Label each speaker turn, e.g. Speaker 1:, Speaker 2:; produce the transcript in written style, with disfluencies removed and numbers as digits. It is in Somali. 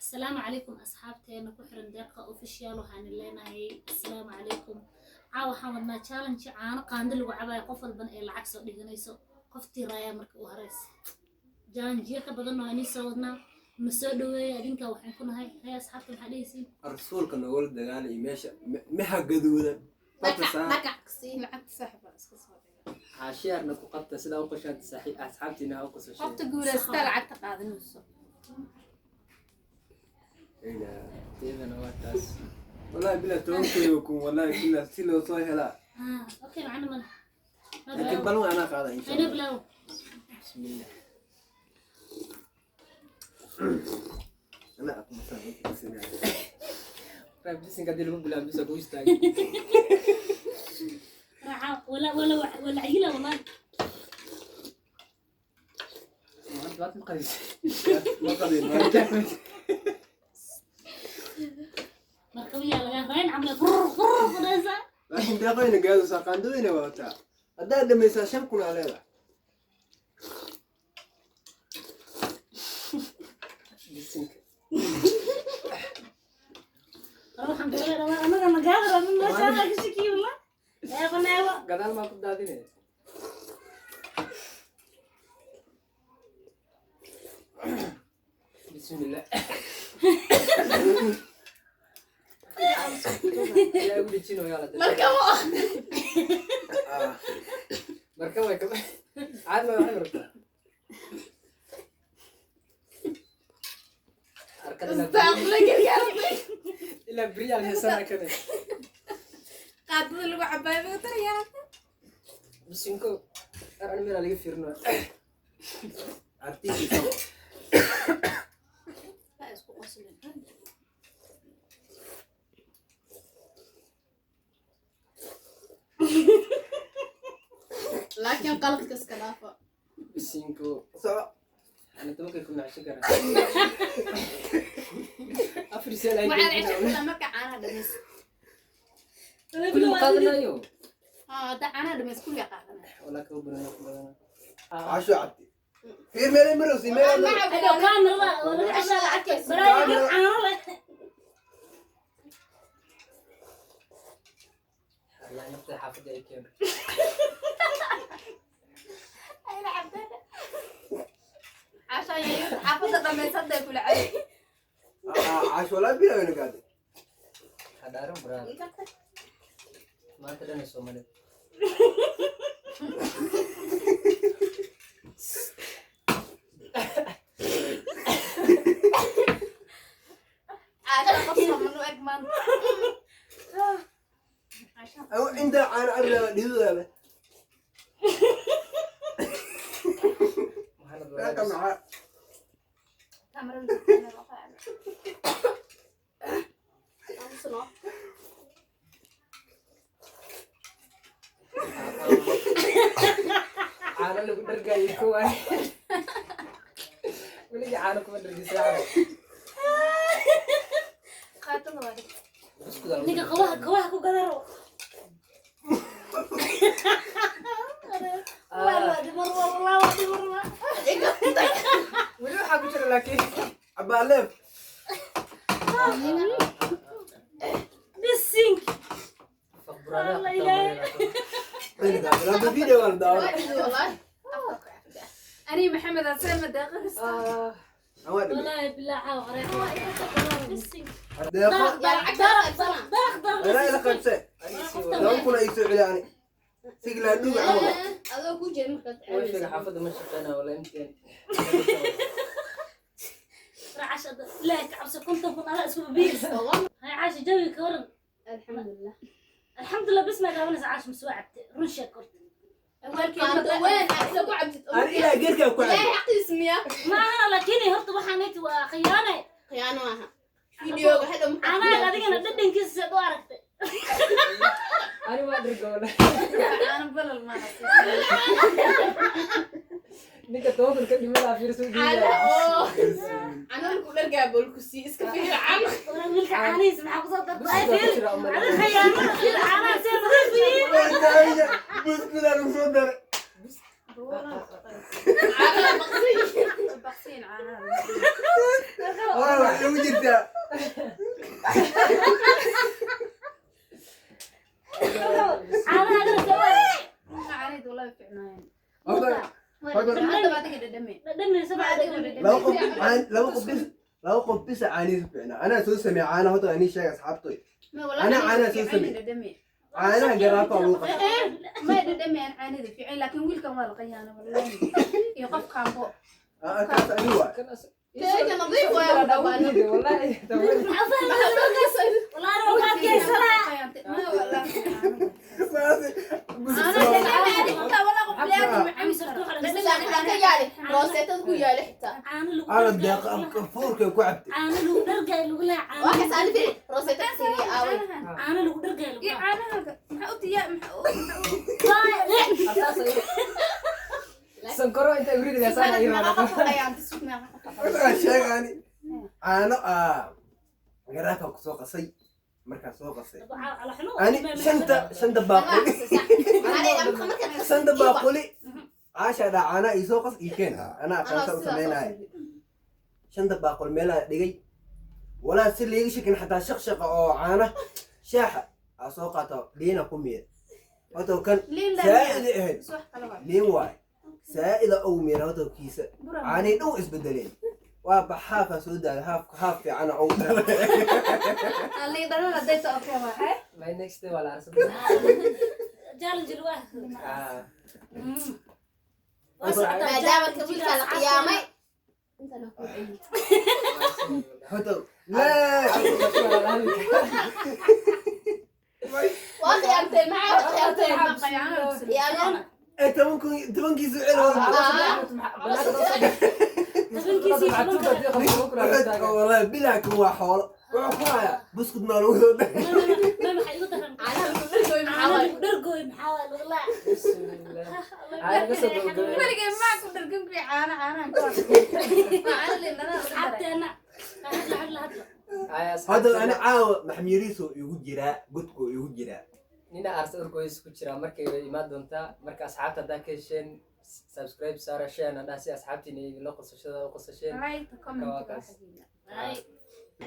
Speaker 1: Asalaamu calaykum asxaabteena ku xiran Deeqa Official. Waxaan leenahay asalaamu calaykum. Caawa waxaan wadnaa challenge caano qaando lagu cabayo, qof walbana ee lacag soo dhiganayso. Qoftii raayaa marka u horeysa challengeyo ka badan oo inii soo wadnaa ma soo dhaweeya. Adinka waxaan ku nahay hay asxaabta, maxaa dhehaysiin?
Speaker 2: Rasuulka nogula dagaalay meesha meha gaduudan.
Speaker 3: Dhagac sii.
Speaker 4: Lacagta saaxiba iska soo dhiga.
Speaker 5: Xaashiyaarna ku qabta sidaa u qoshaanta saaxiib asxaabtiina ha u qosashay.
Speaker 4: Qofta guulaysta lacagta qaadanayso.
Speaker 5: Iyadana waa taas.
Speaker 2: Wallahi bilaa 10,000, wallahi bilaa si loo soo helaa.
Speaker 1: Ah, okay, macna male.
Speaker 2: Laakiin ballan anaa qaada insha
Speaker 1: Ayna
Speaker 2: Allah.
Speaker 1: Bilaaw.
Speaker 5: Bismillah.
Speaker 2: Anaa aqmasaan.
Speaker 5: Raab bisinka haddii lagu bilaabo bisa ku istaagay.
Speaker 1: Raaca wala wala wala cayila wallahi.
Speaker 5: Maanta waad maqalisay.
Speaker 2: Ma qabin.
Speaker 1: Marka wiyaa laga rayn camle furr furr furaysa.
Speaker 2: Laakiin deeqayna gaadaysaa, qaandadayna wadataa. Haddaad dhamaysaa 5,000 aa leedahay.
Speaker 5: Bisinka.
Speaker 1: Waxaan kula dhawaa anaga magaada rabin meesha ka shakiyo wallah. Eeba neeba.
Speaker 5: Gadaal maa ku daadinay. Bismillah. Yaa ugu dhejinayo la.
Speaker 3: Marka ma
Speaker 5: Marka way kama caad ma waxay rabtaa. Arkada ilaa
Speaker 3: Istaaqla gargaartay.
Speaker 5: Ilaa beriyaal heesana kane.
Speaker 4: Qaadada lagu cabaayo ma tarayaa.
Speaker 5: Bisinko aran meel laga fiirino.
Speaker 2: Artiisi.
Speaker 4: Baa isku qoslin.
Speaker 3: Laakiin qaladka iska dhaafa.
Speaker 5: Bisinko.
Speaker 2: Soco.
Speaker 5: Ana 10,000 nacshi karaa. Afar seel ay.
Speaker 4: Waxaad ceshan kartaa marka caanaha dhamays.
Speaker 5: Kulli ma qaadanayo.
Speaker 4: Haa, hadda caanaha dhamays kulliga qaadanaya.
Speaker 5: Walaa kaba badan ku badan.
Speaker 2: Casho cabdi fiir meelay marowsi meelay marow.
Speaker 1: Ayo kaamirada oo laga cabaa lacagta baraayo caano leh.
Speaker 5: Allah nafta xaafadda ay keeno.
Speaker 4: Ay la cabdada. Caasha ayay xaafadda dhamays hadday kula cabay.
Speaker 2: Casho walaa bilaa wayna gaaday.
Speaker 5: Hadaaran buraan. Maanta dhan ay Soomaalida.
Speaker 4: Caasha qof sooman u eg maanta. Caasha.
Speaker 2: Aw inta caano cabila dhidudaaba.
Speaker 5: Maxaanad
Speaker 2: Reerka
Speaker 5: walaagis.
Speaker 2: Maxaa?
Speaker 4: Kaamirada lagu qaaday.
Speaker 3: Aamusno.
Speaker 5: Caano lagu dhargaayo kuwaan. Weligii caano kuma dhargisa.
Speaker 4: Qaadada waa dhig.
Speaker 5: Buskudaa lagu
Speaker 1: Ninka
Speaker 5: dhargaa.
Speaker 1: qabaha qabaha ku gadaro. Waa waa dhimar wallah waa dhimar waa.
Speaker 5: Weli waxaa ku jira laakiin.
Speaker 2: Cabaaleef.
Speaker 1: Bisink.
Speaker 5: Faq buraanaha
Speaker 1: Allah
Speaker 5: qabtaa
Speaker 1: ilaahay.
Speaker 5: malaynaa.
Speaker 2: Wayna gaaday laaba video waa la daawana.
Speaker 3: Wallaahi.
Speaker 4: Ani Maxamed asee ma deeqaysta.
Speaker 5: Ah,
Speaker 2: Awaa dhamay.
Speaker 1: Wallahi bilaa caawa qoray. Bisink.
Speaker 2: Deeqo.
Speaker 1: Daraq daraq daraq daraq daraq.
Speaker 2: Anaa ila qaybsee.
Speaker 5: ani sii
Speaker 2: 2,000 ay soo celi ani siglaa dhuga camal.
Speaker 3: Adoo ku jeed markaad
Speaker 5: Way sheegay
Speaker 3: cabayso.
Speaker 5: xaafadda ma shaqeynaa wala MTN.
Speaker 1: Raacasha ilaahay ka cabso, 50,000 adaa isku biirsa. Hay caasha, jawiga ka waran?
Speaker 3: Alxamdulilah.
Speaker 1: Alxamdulilah bes ma daawanaysa caasha mise waa cabtay? Run sheeg horta.
Speaker 3: Qaando weyn aad isagu cabtid.
Speaker 2: Ani ilaa geerkaa ku
Speaker 3: Ilaahay
Speaker 2: cabay.
Speaker 3: xaqiis miya?
Speaker 1: Ma aha, laakiin horta waxaan ayti waa khiyaane.
Speaker 3: Khiyaano maaha. Videoga hadhow markaad
Speaker 1: Caanaha adigana dhadhankiisa seed u aragtay?
Speaker 5: Ani waa dharga wala.
Speaker 4: Caano balal maaha.
Speaker 5: Ninka 10,000 ka dhimanaa fiirso u
Speaker 3: Caano
Speaker 5: diidaya.
Speaker 3: oo caano lagu dhargaa bolku sii iska fiir caano.
Speaker 1: Wala wiilka caanihiisa maxaa kusoo dartay? Ay
Speaker 5: Buskudaa ku
Speaker 1: fiir.
Speaker 5: jira u
Speaker 1: Adiga
Speaker 5: malaynaa.
Speaker 1: khiyaanada fiir caanaha see nadiif yihiin.
Speaker 2: Buskudaa lagu soo daray.
Speaker 3: Caano baqsi.
Speaker 4: Baqsiin caanaha.
Speaker 2: Waa wax. ugu jirtaa.
Speaker 1: Caanaha adina soo
Speaker 4: Caanaheed wallahi fiicnaayeen.
Speaker 2: Horta,
Speaker 4: Hadda baad iga dhadhame.
Speaker 1: dhadhamaysa baa dhadhamay.
Speaker 2: Laba qof laba qof bis, laba qof bisa caanihiisa fiicnaa. Anaa soo sameeyay caanaha horta, anii sheega asxaabtoy.
Speaker 4: Ma wallahi
Speaker 2: Ana caanaha soo
Speaker 4: fiican
Speaker 2: sameeyay.
Speaker 4: dhadhame.
Speaker 2: Caanaha garaafa lagu qasay.
Speaker 4: Ma dhadhame aan caanaheeda fiican, laakiin wiilkan waa la qayaana wallahi. Iyo qof kaambo.
Speaker 2: Ah, kaas ani waay.
Speaker 3: Teega nadiif waay u dhawaan.
Speaker 5: Wallahi.
Speaker 1: Walaal waa ka adkaysanaa.
Speaker 4: Ma wallahi.
Speaker 2: Maase,
Speaker 4: Caanaha dhadhame xitaa walaa qof bini'aadam ma cabi karo.
Speaker 3: Ka yaali rooseetada ku yaali xitaa.
Speaker 1: Caano lagu
Speaker 2: ala
Speaker 1: dhargaay
Speaker 2: deeqa afka foorka ku cabtay.
Speaker 1: Caano lagu dhargaay lagu lahaa.
Speaker 3: Waa
Speaker 1: Caano
Speaker 3: kaas ani firi rooseetada siiniya aaway.
Speaker 1: Caano lagu dhargaay lagu
Speaker 4: Iyo
Speaker 1: lahaa.
Speaker 4: caanaha maxaa u tiyaa maxaa u
Speaker 5: Sankoro inta uridaysaa
Speaker 4: maxaa
Speaker 5: ay
Speaker 4: qof qayaantay sug meeqa qof.
Speaker 2: Waxaan sheegaani caano garaafa ku soo qasay, markaa soo qasay ani shanta baaquli, shanta baaquli caasha dhaa caana ii soo qas ii keen, anaa aqaansa u sameynaya. Shanta baaqul meelaa dhigay, walaa si liiga shakin xataa shaqshaqa oo caana shaaxa aa soo qaato, liina ku miir horta kan
Speaker 4: Liin la
Speaker 2: saa'ida ahayd.
Speaker 4: Wax kale waa.
Speaker 2: Liin waay saa'ida ugu miira horta kiisa.
Speaker 4: Bura.
Speaker 2: Caanay dhow isbedeleen, waa baxaafaa soo daada haaf haaf fiicana ugu dhalay.
Speaker 4: Liin dhalal hadday tahay okay waa hay.
Speaker 5: My next day waa la arsan.
Speaker 1: Challenge waa.
Speaker 5: Ah.
Speaker 1: Waa socotaa.
Speaker 3: Maadaama ka wiilka la qiyaamay.
Speaker 2: Horta laa.
Speaker 3: Waa qiyaamteen, maxaa waa qiyaamteen?
Speaker 4: Qayaano.
Speaker 3: Qiyaamo.
Speaker 2: Ee 10,000 10-kiisu cel horta. Wallahi bilaa kan waa xoolo, wuxuu ku hayaa buskud maa lagu soo dhahay.
Speaker 1: Ma maxay igu daran?
Speaker 3: Caanaha lagu dhargooy maxaa
Speaker 1: Caano
Speaker 3: waay?
Speaker 1: lagu dhargooy maxaa waay lagu lahaa?
Speaker 4: Weligay maa ku dhargan kuwi caano caanahan ku arkay. Caano liin dhalal lagu daray.
Speaker 1: Asxaabteena hadla hadla hadla.
Speaker 2: Hadda ani caawa maxmiyariisoo igu jiraa, godkoo igu jiraa.
Speaker 5: Nina aarsa urkooyis ku jiraa markay imaan doontaa. Marka asxaabta haddaa ka hesheen, subscribe saara, share na dhah si asxaabtiina idinla qosashada u qosasheen.
Speaker 4: Like, comment,
Speaker 5: Kawaakaas.
Speaker 4: waa xagiina.
Speaker 1: Bye.